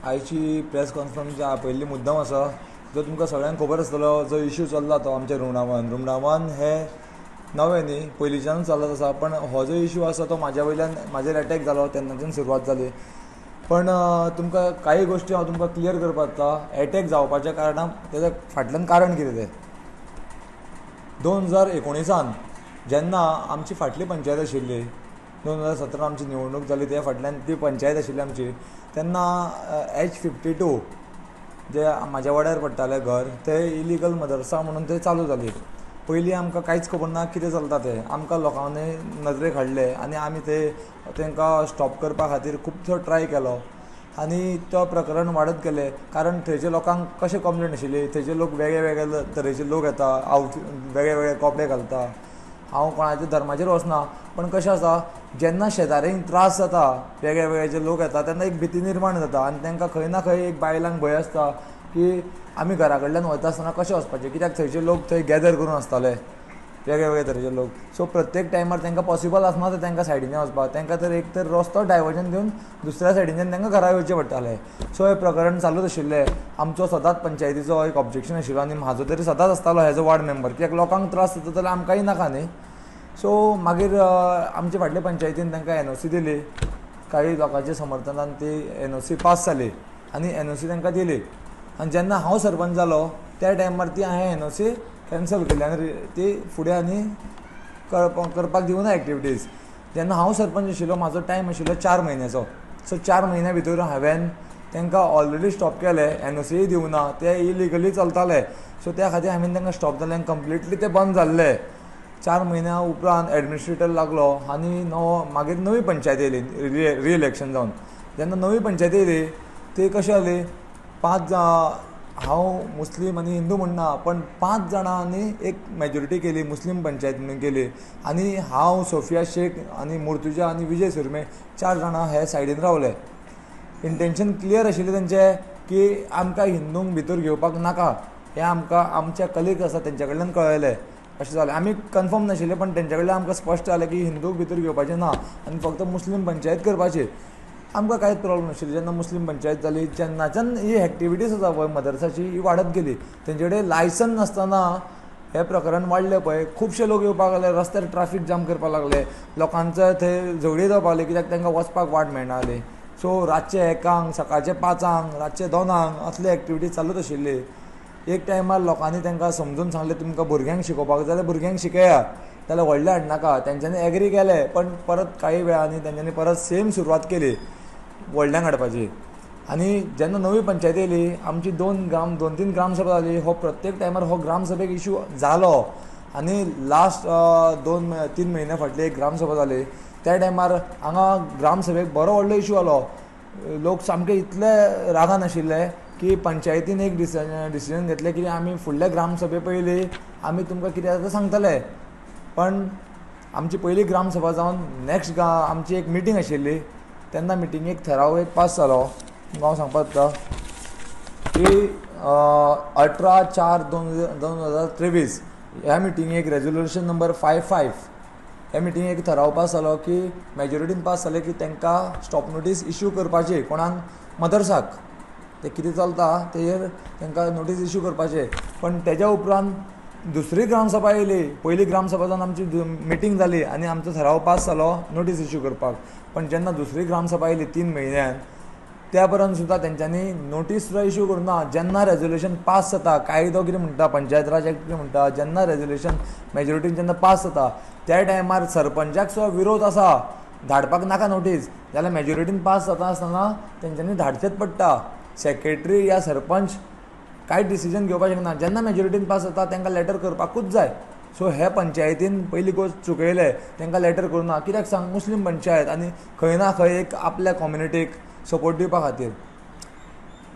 आयची press conference आपयल्ली मुद्दम आसा, जो तुमकां सगळ्यांक खबर आसतलो जो इश्यू चल्ला तो आमच्या रुमडामान. रुमडामान हे नवें न्ही, पयलींच्यान चलत आसा, पण हो जो इश्यू आसा तो म्हाज्या वयल्यान म्हाजेर एटॅक जालो तेन्नाच्यान सुरवात जाली. पण तुमकां काही गोश्टी हांव तुमकां क्लियर करपाक जाता. एटॅक जावपाच्या कारणान तेज्या फाटल्यान कारण कितें तें. 2019 जेन्ना आमची फाटली पंचायत आशिल्ली, 2017 आमची निवडणूक जाली, त्या फाटल्यान ती पंचायत आशिल्ली आमची, तेन्ना H52 जे म्हाज्या वाड्यार पडटालें घर, ते इलिगल मदरसा म्हणून ते चालू जाली. पयलीं आमकां कांयच खबर ना कितें चलता तें, आमकां लोकांनी नदरेक हाडलें आनी आमी ते तांकां स्टॉप करपा खातीर खुबसो ट्राय केलो आनी तो प्रकरण वाडत गेलें. कारण थंयच्या लोकांक कशें कंप्लेन आशिल्ली, थंयचे लोक वेगळे वेगळे तरेचे लोक येता, आवट वेगळे वेगळे कपडे घालता. हांव कोणाच्या धर्माचेर वचना, पण कशें आसा, जेन्ना शेजाऱ्यांक त्रास जाता, वेगळे वेगळे जे लोक येता तेन्ना एक भिती निर्माण जाता आनी तांकां खंय ना खंय एक बायलांक भंय आसता की आमी घरा कडल्यान वता आसतना कशें वचपाचें, कित्याक थंयचे लोक थंय गॅदर करून आसताले, वेगळे वेगळे तरेचे लोक. सो प्रत्येक टायमार तांकां पॉसिबल आसना तर तांकां सायडीन वचपाक, तांकां तर एक तर रस्तो डायवर्जन दिवन दुसऱ्या सायडीच्यान तांकां घरा येवचें पडटालें. सो हें प्रकरण चालूच आशिल्लें. आमचो सदांच पंचायतीचो एक ऑब्जेक्शन आशिल्लो आनी म्हाजो तरी सदांच आसतालो एज अ वार्ड मेंबर, कित्याक लोकांक त्रास जाता जाल्यार आमकांय नाका न्ही. सो मागीर आमचे फाटले पंचायतीन तांकां NOC दिली, काही लोकांच्या समर्थनान ती NOC पास जाली आनी NOC तांकां दिली. आनी जेन्ना हांव सरपंच जालो त्या टायमार ती हांवें NOC cancel केली आनी ती फुडें आनी करपाक दिवना एक्टिविटीज. जेन्ना हांव सरपंच आशिल्लो म्हाजो टायम आशिल्लो 4 म्हयन्याचो. सो 4 म्हयन्या भितर हांवें तांकां ऑलरेडी स्टॉप केलें, NOC दिवना, ते इलिगली चलताले. सो त्या खातीर हांवें तांकां स्टॉप जालें आनी कंप्लिटली ते बंद जाल्ले. 4 म्हयन्या उपरांत एडमिनिस्ट्रेटर लागलो आनी नवो मागीर नवी पंचायत येयली रिइलेक्शन जावन. जेन्ना नवी पंचायत येयली ती कशी जाली, 5 हांव मुस्लीम आनी हिंदू म्हणना, पण 5 जाणांनी एक मेजॉरिटी केली, मुस्लीम पंचायत म्हणून केली आनी हांव, सोफिया शेख आनी मुर्तुजा आनी विजय सुरमे 4 जाणां हे सायडीन रावले. इंटेंशन क्लियर आशिल्लें तेंचें की आमकां हिंदूंक भितर घेवपाक नाका, हें आमकां आमच्या कलीग आसा तेंच्या कडल्यान कळयलें. अशें जालें, आमी कन्फर्म नाशिल्ले पण तेंच्या कडल्यान आमकां स्पश्ट जालें की हिंदूंक भितर घेवपाचें ना आनी फक्त मुस्लीम पंचायत करपाची. आमकां कांयच प्रॉब्लम नाशिल्ली. जेन्ना मुस्लीम पंचायत जाली तेन्नाच्यान ही एक्टिविटीज आसा पळय मदरसाची ही वाडत गेली. तेंचे कडेन लायसन नासतना हें प्रकरण वाडलें पळय, खुबशे लोक येवपाक लागले, रस्त्यार ट्राफीक जाम करपाक लागले, लोकांचो थंय झगडीं जावपाक लागली कित्याक तांकां वचपाक वाट मेळना जाली. सो रातचे 1 सकाळचे 5 रातचे 2 असले एक्टिविटीज चालूच आशिल्ली. एक टायमार लोकांनी तांकां समजून सांगलें तुमकां भुरग्यांक शिकोवपाक जाय जाल्यार भुरग्यांक शिकया, जाल्यार व्हडलें हाडनाका. तेंच्यांनी एग्री केलें, पण परत कांय वेळांनी तेंच्यांनी परत सेम सुरवात केली व्हडल्यांक हाडपाची. आनी जेन्ना नवी पंचायत येयली आमची 2-3 ग्रामसभा जाली. हो प्रत्येक टायमार हो ग्रामसभेक इशू जालो आनी लास्ट 2-3 म्हयन्या फाटली एक ग्रामसभा जाली. त्या टायमार हांगा ग्रामसभेक बरो व्हडलो इशू जालो. लोक सामके इतले रागान आशिल्ले की पंचायतीन एक डिसिजन घेतलें की आमी फुडल्या ग्रामसभे पयलीं आमी तुमकां कितें आसा तें सांगतले. पण आमची पयली ग्रामसभा जावन नॅक्स्ट आमची एक मिटींग आशिल्ली, तेन्ना मिटिंगेक थराव एक पास जालो. हांव सांगपाक सोदता की 18/4/2023 ह्या मिटिंगेक रेजोल्युशन नंबर 55 ह्या मिटिंगेक थराव पास जालो की मेजॉरिटीन पास जालें की तांकां स्टॉप नोटीस इश्यू करपाची, कोणाक, मदरसाक, ते कितें चलता तेजेर तांकां नोटीस इश्यू करपाचें. पण तेज्या उपरांत दुसरी ग्रामसभा येयली. पयली ग्रामसभा जावन आमची मिटींग जाली आनी आमचो थराव पास जालो नोटीस इश्यू करपाक. पण जेन्ना दुसरी ग्रामसभा येयली 3 म्हयन्यान, त्या पर्यंत सुद्दां तेंच्यांनी नोटीस सुद्दां इश्यू करूंक ना. जेन्ना रेजोल्युशन पास जाता, कायदो कितें म्हणटा, पंचायत राज एक्ट कितें म्हणटा, जेन्ना रेजोल्युशन मेजॉरिटीन जेन्ना पास जाता त्या टायमार सरपंचाक सुद्दां विरोध आसा धाडपाक नाका नोटीस, जाल्यार मेजॉरिटीन पास जाता आसतना तेंच्यांनी धाडचेंच पडटा. सेक्रेटरी या सरपंच कांय डिसिजन घेवपाक शकना. जेन्ना मेजॉरिटीन पास जाता तांकां लेटर करपाकूच जाय. सो हे पंचायतीन पयली गोश्ट चुकयले, तांकां लेटर करूं ना. कित्याक सांग, मुस्लीम पंचायत आनी खंय ना खंय एक आपल्या कम्युनिटीक सपोर्ट दिवपा खातीर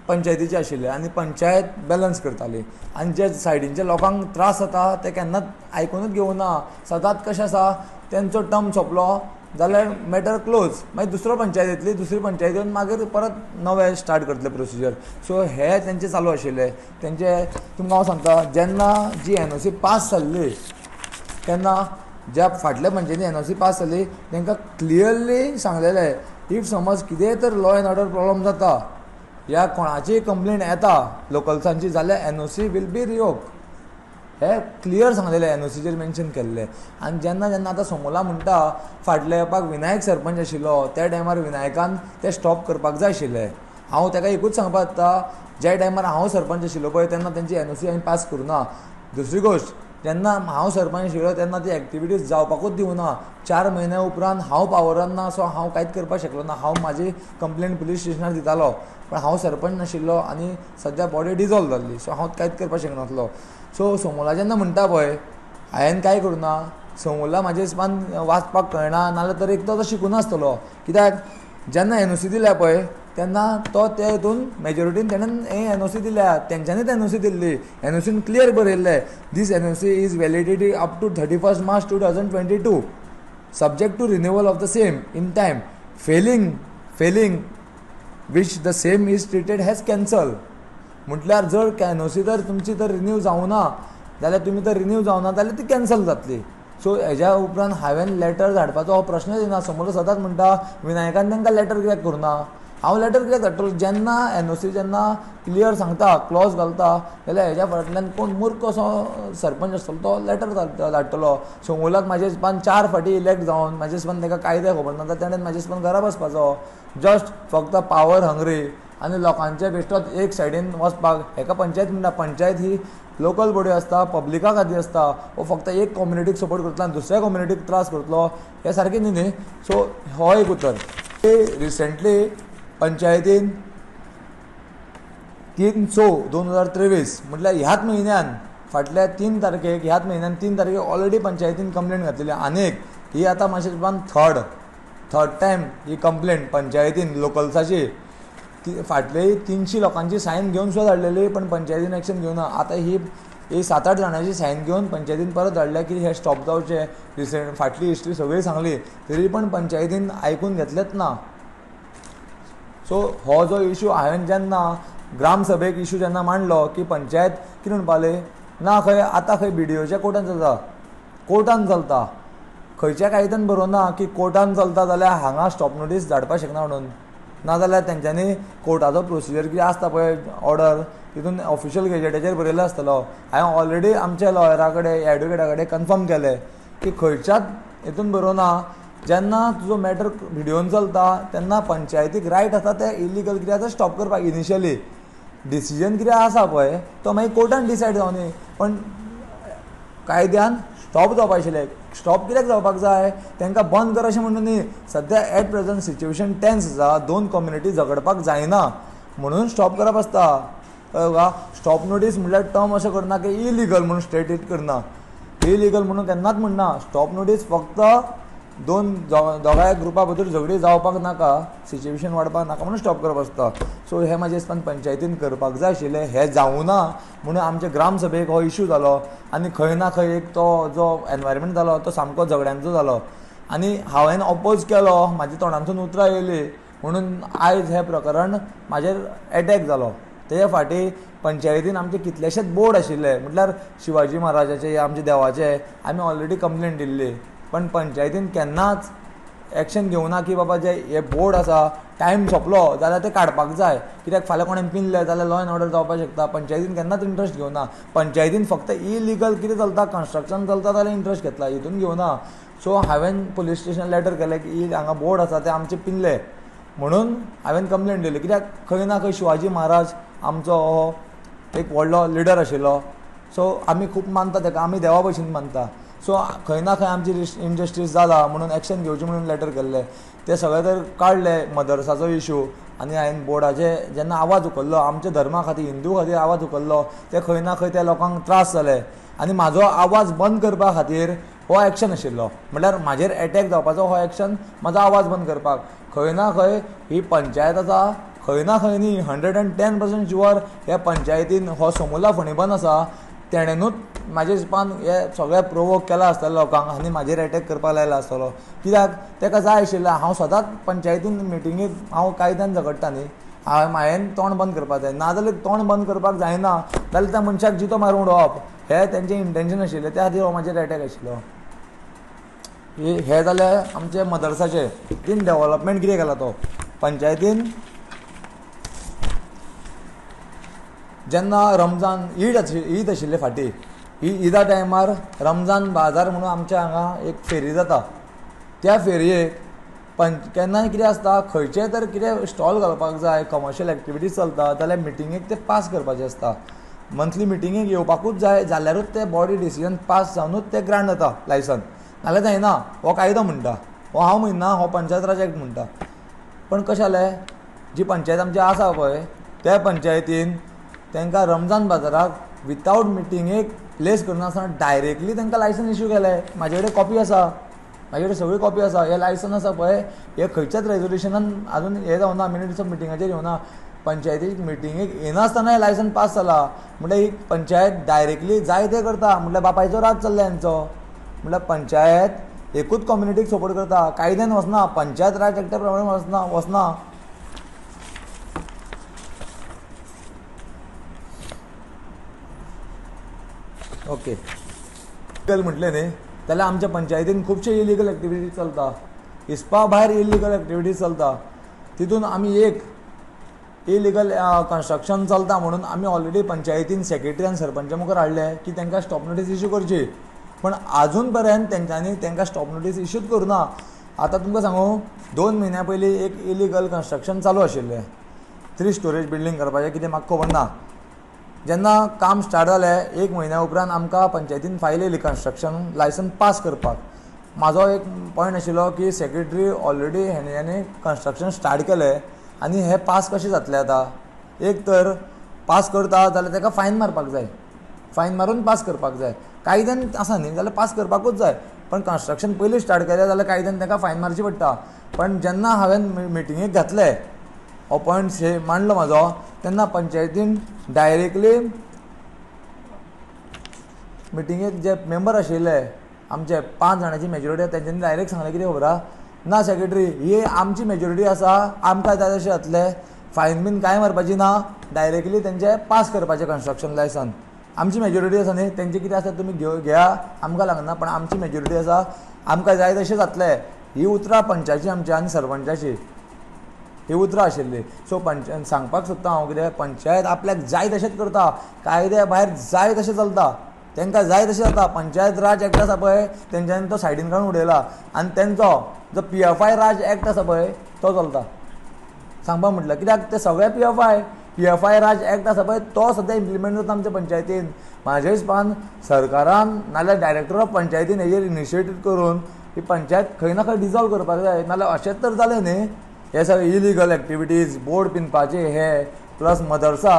पंचायतीचे आशिल्ले आनी पंचायत बॅलन्स करताली. आनी जे सायडीनच्या लोकांक त्रास जाता ते केन्नाच आयकुनूच घेवना. सदांच कशें आसा, तेंचो टर्म सोंपलो जाल्यार मॅटर क्लोज, मागीर दुसरो पंचायत येतली, दुसरी पंचायत येवन मागीर परत नवें स्टार्ट करतले प्रोसिजर. सो हे तेंचे चालू आशिल्ले. तेंचे तुमकां हांव सांगता, जेन्ना जी NOC पास जाल्ली तेन्ना ज्या फाटल्या पंचायतीन NOC पास जाली तांकां क्लियरली सांगलेलें, if समज कितेंय तर लॉ एंड ऑर्डर प्रॉब्लम जाता या कोणाचीय कंप्लेन येता लोकल्सांची जाल्यार NOC will be revoke, हें क्लियर सांगलेलें एनओसीचेर मेन्शन केल्लें. आनी जेन्ना जेन्ना आतां समोला म्हणटा फाटल्या येवपाक विनायक सरपंच आशिल्लो त्या टायमार विनायकान तें स्टॉप करपाक जाय आशिल्लें. हांव ताका एकूच सांगपाक जाता, ज्या टायमार हांव सरपंच आशिल्लो पळय तेन्ना तेंची एनओसी हांवें पास करूं ना. दुसरी गोश्ट, जेन्ना हांव सरपंच आशिल्लो तेन्ना ती एक्टिविटीज जावपाकूच दिवना. 4 म्हयन्या उपरांत हांव पावरान ना, सो हांव कांयच करपाक शकलो ना. हांव म्हाजी कंप्लेन पुलीस स्टेशनार दितालो, पण हांव सरपंच नाशिल्लो आनी सद्या बॉडी डिजॉल्व जाल्ली, सो हांव कांयच करपाक शकनासलो. सो सोमोला जेन्ना म्हणटा पळय हांवें कांय करूं ना, सोमोला म्हाजे हिसपान वाचपाक कळना, नाजाल्यार तर एक तो शिकून आसतलो. कित्याक जेन्ना एनओसी दिल्या पळय तेन्ना तो ते हितून मेजोरिटीन तेणेन हे एनओसी दिल्या, तेंच्यांनीच एनओसी दिल्ली. एनओसीन क्लियर बरयल्लें this NOC is validity up to 31 March 2022 subject to renewal of the same in time, failing which the same is treated has cancel. म्हटल्यार जर एनओसी जर तुमची जर रिन्यू जावना जाल्यार तुमी जर रिन्यू जावना जाल्यार ती कॅन्सल जातली. सो हेज्या उपरांत हांवें लेटर धाडपाचो हो प्रश्नच येना. समोर सदांच म्हणटा विनायकान तांकां लेटर कित्याक करूना, हांव लेटर कित्याक धाडटलो? जेन्ना एनओसी जेन्ना क्लियर सांगता, क्लॉज घालता, जाल्यार हेज्या फाटल्यान कोण मूर्ख असो सरपंच आसतलो तो लेटर धाडटलो. सोमोलाक म्हाजे हिसपान 4 फावटी इलेक्ट जावन म्हाजे हिसपान ताका कायदे खबर ना, तेणें म्हाजे हिसपान घरा बसपाचो. जस्ट फक्त पावर हंग्री आनी लोकांचे बेश्टोच एक सायडीन वचपाक. हेका पंचायत म्हणटा. पंचायत ही लोकल बॉडी आसता, पब्लिका खातीर आसता. हो फक्त एक कम्युनिटीक सपोर्ट करतलो आनी दुसऱ्या कम्युनिटीक त्रास करतलो हें सारकें न्ही न्ही. सो हो एक उतर. रिसेंटली पंचायतीन 3/6/2023 म्हटल्यार ह्याच म्हयन्यान फाटल्या 3 तारखेक, ह्याच म्हयन्यान 3 तारखेक ऑलरेडी पंचायतीन कंप्लेन घातलेली. आनी एक ही आतां मातशें हिसपान थर्ड टायम ही कंप्लेन पंचायतीन लोकल्साची. ती फाटले 300 लोकांची सायन घेवन सुद्दां धाडलेली, पण पंचायतीन एक्शन घेवना. आतां ही 7-8 जाणांची सायन घेवन पंचायतीन परत धाडल्या की हें स्टॉप जावचें. रिसेंट फाटली हिस्ट्री सगळी सांगली तरी पण पंचायतीन आयकून घेतलेंच ना. सो हो जो इशू हांवें जेन्ना ग्रामसभेक इशू जेन्ना मांडलो की पंचायत कितें म्हणपा लागली ना खंय आतां खंय बीडीओच्या कोर्टान चलता, कोर्टान चलता, खंयच्या कायद्यान बरोवना की कोर्टान चलता जाल्यार हांगा स्टॉप नोटीस धाडपाक शकना म्हणून. नाजाल्यार तेंच्यांनी कोर्टाचो प्रोसिजर कितें आसता पळय ऑर्डर तितून ऑफिशियल गॅजेटाचेर बरयल्लो आसतलो. हांवें ऑलरेडी आमच्या लॉयरा कडेन एडवोकेटा कडेन कन्फर्म केलें की खंयच्याच हितून बरोवना जेन्ना तुजो मॅटर व्हिडियोन चलता तेन्ना पंचायतीक रायट आसा ते इलिगल कितें आसा स्टॉप करपाक. इनिशियली डिसिजन कितें आसा पळय तो मागीर कोर्टान डिसायड जावनी, पण कायद्यान स्टॉप जावपा आशिल्लें. स्टॉप कित्याक जावपाक जाय? तांकां बंद कर अशें म्हणून न्ही. सद्या एट प्रेजंट सिच्युएशन टेन्स आसा, 2 कम्युनिटी झगडपाक जायना म्हणून स्टॉप करप आसता. कळ्ळें तुका? स्टॉप नोटीस म्हणल्यार टर्म अशें करना की इलिगल म्हणून स्टेटीट करना, इलिगल म्हणून केन्नाच म्हणना. स्टॉप नोटीस फक्त दोगांय ग्रुपा भितर झगडी जावपाक नाका, सिच्युएशन वाडपाक नाका म्हणून स्टॉप करप आसता. सो हें म्हाज्या हिसपान पंचायतीन करपाक जाय आशिल्लें, हें जावना म्हणून आमच्या ग्रामसभेक हो इशू जालो आनी खंय ना खंय एक तो जो एनवायरमेंट जालो तो सामको झगड्यांचो जालो आनी हांवें ऑपोज केलो, म्हाज्या तोंडांतसून उतरां येयलीं म्हणून आयज हें प्रकरण म्हाजेर एटॅक जालो. तेज्या फाटीं पंचायतीन आमचे कितलेशेच बोर्ड आशिल्ले, म्हटल्यार शिवाजी महाराजाचे, आमच्या देवाचे, आमी ऑलरेडी कंप्लेन दिल्ली, पण पंचायतीन केन्नाच एक्शन घेवना की बाबा जे हे बोर्ड आसा टायम सोंपलो जाल्यार ते काडपाक जाय, कित्याक फाल्यां कोणें पिनले जाल्यार लॉ एंड ऑर्डर जावपाक शकता. पंचायतीन केन्नाच इंट्रस्ट घेवना. पंचायतीन फक्त इलिगल कितें चलता, कन्स्ट्रक्शन चलता जाल्यार इंट्रस्ट घेतला, हितून घेवना. सो हांवें पुलीस स्टेशन लेटर केलें की हांगा बोर्ड आसा ते आमचे पिनले म्हणून हांवें कंप्लेन दिली. कित्याक खंय ना खंय शिवाजी महाराज आमचो हो एक व्हडलो लिडर आशिल्लो, सो आमी खूब मानता ताका, आमी देवा भशेन मानता. सो खंय ना खंय आमची इनजस्टीस जाला म्हणून एक्शन घेवची म्हणून लेटर केल्लें. ते सगळे तर काडले मदरसाचो इशू आनी हांवें बोर्डाचे जेन्ना आवाज उखल्लो, आमच्या धर्मा खातीर, हिंदू खातीर आवाज उखल्लो, ते खंय ना खंय त्या लोकांक त्रास जाले आनी म्हाजो आवाज बंद करपा खातीर हो एक्शन आशिल्लो. म्हटल्यार म्हाजेर एटॅक जावपाचो हो एक्शन, म्हाजो आवाज बंद करपाक. खंय ना खंय ही पंचायत आसा, खंय ना खंय न्ही 110% शुअर ह्या पंचायतीन हो सोमुला फणीबन आसा तेणेनूच म्हाजे हिसपान हे सगळें प्रोवोक केलां आसतलें लोकांक आनी म्हाजेर एटॅक करपाक लायला आसतलो. कित्याक ताका जाय आशिल्लें हांव सदांच पंचायतीन मिटिंगेक हांव कायद्यान झगडटा न्ही, हांवें म्हायेन तोंड बंद करपाक जाय, नाजाल्यार तोंड बंद करपाक जायना जाल्यार त्या मनशाक जितो मारून उडोवप हें तेंचें इंटेंशन आशिल्लें, त्या खातीर हो म्हाजेर एटॅक आशिल्लो. हे जाले आमचे मदरसाचे. तीन डेवलपमेंट कितें केलां तो पंचायतीन जेन्ना रमजान ईद ईद आशिल्ले फाटीं, ईदा टायमार रमजान बाजार म्हणून आमच्या हांगा एक फेरी जाता. त्या फेरयेक केन्नाय कितें आसता, खंयचें तर कितें स्टॉल घालपाक जाय, कमर्शियल एक्टिविटीज चलता जाल्यार मिटिंगेक ते पास करपाचें आसता. मंथली मिटिंगेक येवपाकूच जाय जाल्यारूच ते बॉडी डिसिजन पास जावनूच ते ग्रांट जाता लायसन, नाल्यार जायना. हो कायदो म्हणटा, हो हांव म्हणना, हो पंचायत राज एक्ट म्हणटा. पण कशें जालें, जी पंचायत आमची आसा पळय त्या पंचायतीन तांकां रमजान बाजाराक वितावट मिटिंगेक प्लेस करनासतना डायरेक्टली तांकां लायसन इश्यू केलें. म्हाजे कडेन कॉपी आसा, म्हाजे कडेन सगळी कॉपी आसा. हें लायसन आसा पळय हें खंयच्याच रेजोल्युशनान आजून हें जावना, मिनिट्स ऑफ मिटिंगाचेर येवना. पंचायतीक मिटिंगेक येनासतना हें लायसन पास जाला. म्हणल्यार ही पंचायत डायरेक्टली जाय तें करता. म्हणल्यार बापायचो राज चल्ला हेंचो. म्हणल्यार पंचायत एकूच कम्युनिटीक सपोर्ट करता, कायद्यान वचना, पंचायत राज एक्टा प्रमाणे वचना. ओके, म्हटलें न्ही जाल्यार आमच्या पंचायतीन खुबशे इलिगल एक्टिविटीज चलता, हिसपा भायर इलिगल एक्टिविटीज चलता. तितून आमी एक इलिगल कन्स्ट्रक्शन चलता म्हणून आमी ऑलरेडी पंचायतीन सेक्रेटरी आनी सरपंचा मुखार हाडलें की तांकां स्टॉप नोटीस इश्यू करची, पण आजून पर्यंत तेंच्यांनी तांकां स्टॉप नोटीस इश्यूच करूं ना. आतां तुमकां सांगू, 2 म्हयन्या पयलीं एक इलिगल कन्स्ट्रक्शन चालू आशिल्लें, 3 स्टोरेज बिल्डींग करपाचें कितें म्हाका खबर ना. जेन्ना काम स्टार्ट जालें 1 म्हयन्या उपरांत आमकां पंचायतीन फायल येयली कन्स्ट्रक्शन लायसन पास करपाक. म्हाजो एक पॉयंट आशिल्लो की सेक्रेटरी ऑलरेडी हेंच्यांनी कन्स्ट्रक्शन स्टार्ट केलें आनी हें पास कशें जातलें आतां. एक तर पास करता जाल्यार ताका फायन मारपाक जाय, फायन मारून पास करपाक जाय, कायद्यान आसा न्ही जाल्यार पास करपाकूच जाय. पण कन्स्ट्रक्शन पयलीं स्टार्ट केलें जाल्यार कायद्यान ताका फायन मारची पडटा. पण जेन्ना हांवें मिटिंगेक घातलें हो पॉयंट हे मांडलो म्हाजो, तेन्ना पंचायतीन डायरेक्टली मिटिंगेक जे मेंबर आशिल्ले आमचे 5 जाणांची मेजॉरिटी, तेंच्यांनी डायरेक्ट सांगलें कितें खबर आसा, ना सेक्रेटरी ही आमची मेजॉरिटी आसा, आमकां जाय तशें जातलें, फायन बीन कांय मारपाची ना, डायरेक्टली तेंचें पास करपाचें कन्स्ट्रक्शन लायसन. आमची मेजॉरिटी आसा न्ही, तेंचें कितें आसा तुमी घेया, आमकां लागना, पण आमची मेजॉरिटी आसा, आमकां जाय तशें जातलें. ही उतरां पंचाची आमच्या आनी सरपंचाची ही उतरां आशिल्लीं. सो पंचायत सांगपाक सोदता हांव कितें, पंचायत आपल्याक जाय तशेंच करता, कायद्या भायर जाय तशें चलता, तांकां जाय तशें जाता. पंचायत राज एक्ट आसा पळय तेंच्यांनी तो सायडीन काडून उडयला आनी तेंचो जो PFI राज एक्ट आसा पळय तो चलता. सांगपाक म्हटल्यार कित्याक ते सगळे PFI राज एक्ट आसा पळय तो सद्या इम्प्लिमेंट जाता आमच्या पंचायतीन. म्हाज्या हिसपान सरकारान नाल्यार डायरेक्टर ऑफ पंचायतीन हेजेर इनिशिएटीव करून ही पंचायत खंय ना खंय डिजॉल्व करपाक जाय. नाल्यार अशेंच तर जालें न्ही, हे सगळे इलिगल एक्टिविटीज, बोर्ड पिनपाचे हे प्लस मदरसा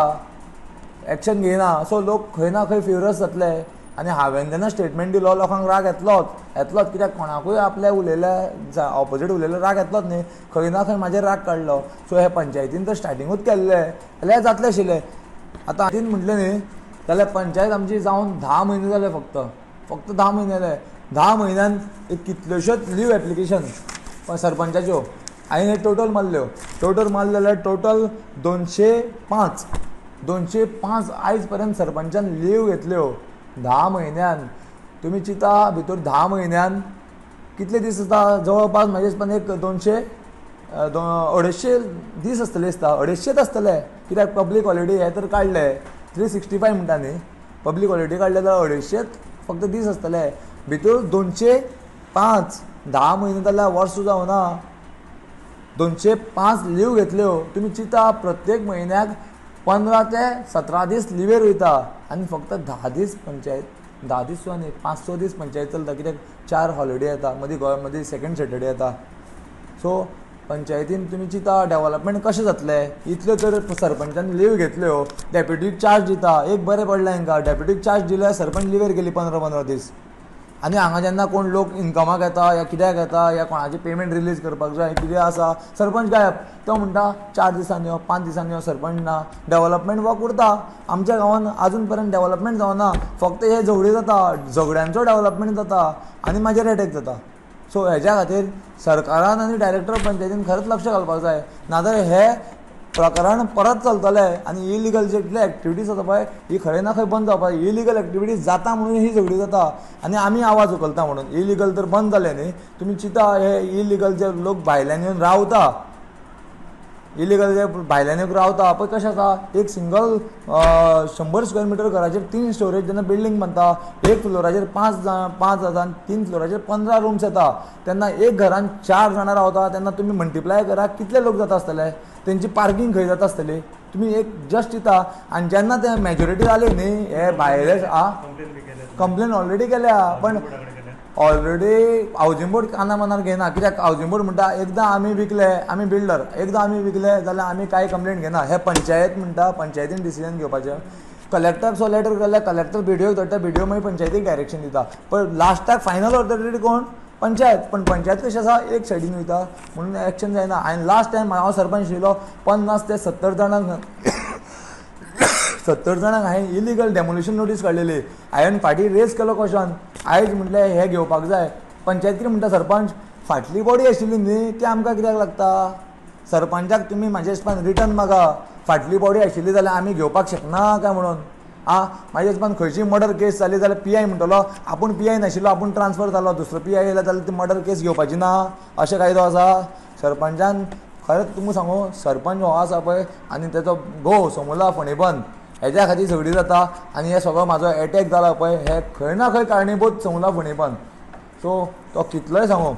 एक्शन घेयना, सो लोक खंय ना खंय फ्युरियस जातले. आनी हांवें जेन्ना स्टेटमेंट दिलो लोकांक राग येतलोच येतलोच, कित्याक कोणाकूय आपले उलयले ऑपोजीट उलयले राग येतलोच न्ही, खंय ना खंय म्हाजेर राग काडलो. सो हे पंचायतीन तर स्टार्टिंगूच केल्लें जाल्यार जातलें आशिल्लें. आतां हातीन म्हटलें न्ही जाल्यार पंचायत आमची जावन 10 म्हयने जाले, फक्त फक्त 10 म्हयने जाले. 10 म्हयन्यान एक कितल्योश्योच लीव एप्लिकेशन सरपंचाच्यो हांवें टोटल मारल्यो, टोटल मारल्यो जाल्यार टोटल 205 आयज पर्यंत सरपंचान लीव घेतल्यो 10 म्हयन्यान. तुमी चिंता भितर 10 म्हयन्यान कितले दीस आसता, जवळपास म्हाजे हिसपान एक 250 दीस आसतले दिसता, 250 आसतले. कित्याक पब्लीक हॉलिडे हे तर काडले 365 म्हणटा न्ही, पब्लीक हॉलिडे काडले जाल्यार 250 फक्त दीस आसतले, भितर 205 10 म्हयने जाल्यार वर्स जावना 205 लीव घेतल्यो. तुमी चिंता प्रत्येक म्हयन्याक 15 ते 17 दीस लिवेर वयता आनी फक्त 10 दीस पंचायत, 10 दीस सुद्दां न्ही, 5-6 दीस पंचायत चलता, कित्याक 4 हॉलिडे येता मदीं, गोंय मदीं सेकंड सॅटर्डे येता. सो पंचायतीन तुमी चिंता डेवलपमेंट कशें जातलें. इतल्यो तर सरपंचान लीव घेतल्यो, डेप्युटीक चार्ज दिता, एक बरें पडलें हांकां, डेप्युटीक चार्ज दिल्यार सरपंच लिवेर गेली 15-15 दीस. आनी हांगा जेन्ना कोण लोक इनकमाक येता या कित्याक येता या कोणाची पेमेंट रिलीज करपाक जाय कितें आसा, सरपंच गायब, तो म्हणटा 4 दिसांनी यो 5 दिसांनी यो, सरपंच ना. डेवलपमेंट वर्क उरता आमच्या गांवांत, आजून पर्यंत डेवलपमेंट जावना, फक्त हे झगडी जाता, झगड्यांचो डेवलपमेंट जाता आनी मागीर एटॅक जाता. सो हेज्या खातीर सरकारान आनी डायरेक्टर पंचायतीन खरेंच लक्ष घालपाक जाय, नाजाल्यार हे प्रकरण परत चलतलें आनी इलिगल जितले एक्टिविटीज जाता पळय ही खंय ना खंय बंद जावपाक जाय. इलिगल एक्टिविटीज जाता म्हणून ही झगडी जाता आनी आमी आवाज उखलता म्हणून. इलिगल तर बंद जालें न्ही, तुमी चिंता हे इलिगल जे लोक भायल्यान येवन रावता, इलिगल जे भायल्यान एक रावता पळय, कशें आसा, एक सिंगल 100 स्क्वेअर मिटर घराचेर 3 स्टोरेज जेन्ना बिल्डींग बांदता, एक फ्लोराचेर 5 जाण, 5 जाण, 3 फ्लोराचेर 15 रुम्स येता, तेन्ना एक घरान 4 जाणां रावता, तेन्ना तुमी मल्टिप्लाय करा कितले लोक जाता आसतले, तेंची पार्कींग खंय जाता आसतली, तुमी एक जस्ट चिंता. आनी जेन्ना ते मेजॉरिटी जाली न्ही हे भायले आ कंप्लेन ऑलरेडी केल्या, पण ऑलरेडी हावजींग बोर्ड काना मनार घेना. कित्याक हावजींग बोर्ड म्हणटा एकदां आमी विकले, आमी बिल्डर, एकदां आमी विकले जाल्यार आमी कांय कंप्लेन घेना. हे पंचायत म्हणटा, पंचायतीन डिसिजन घेवपाचें. कलेक्टर सो लेटर केल्यार कलेक्टर बीडीओक धाडटा, बीडीओ मागीर पंचायतीक डायरेक्शन दिता. पण लास्टाक फायनल ऑथॉरिटी कोण? पंचायत. पण पंचायत कशी आसा, एक सायडीन वयता, म्हणून एक्शन जायना. आनी लास्ट टायम हांव सरपंच आशिल्लो, 50 ते 70 जाणांक, 70 जाणांक हांवें इलिगल डेमोलिशन नोटीस काडलेली. हांवें फाटीं रेज केलो क्वेशन, आयज म्हटलें हें घेवपाक जाय. पंचायत कितें म्हणटा, सरपंच फाटली बॉडी आशिल्ली न्ही ती आमकां कित्याक लागता? सरपंचाक तुमी म्हाज्या हिसपान रिटर्न मागा, फाटली बॉडी आशिल्ली जाल्यार आमी घेवपाक शकना काय म्हणून. आं, म्हाज्या हिसपान खंयची मर्डर केस जाली जाल्यार पी I म्हणटलो आपूण पी I नाशिल्लो, आपूण ट्रान्सफर जालो, दुसरो पी I येयलो जाल्यार ती मर्डर केस घेवपाची ना, अशें कायदो आसा. सरपंचान खरेंच तुमकां सांगू, सरपंच हो आसा पळय आनी तेजो घोव सोमुला फणेबंद हेज्या खातीर झगडी जाता. आनी हे सगळो म्हाजो एटॅक जाला पळय, हे खंय ना खंय कारणीभूत सोमुला फणेबंद. सो तो कितलोय सांगू.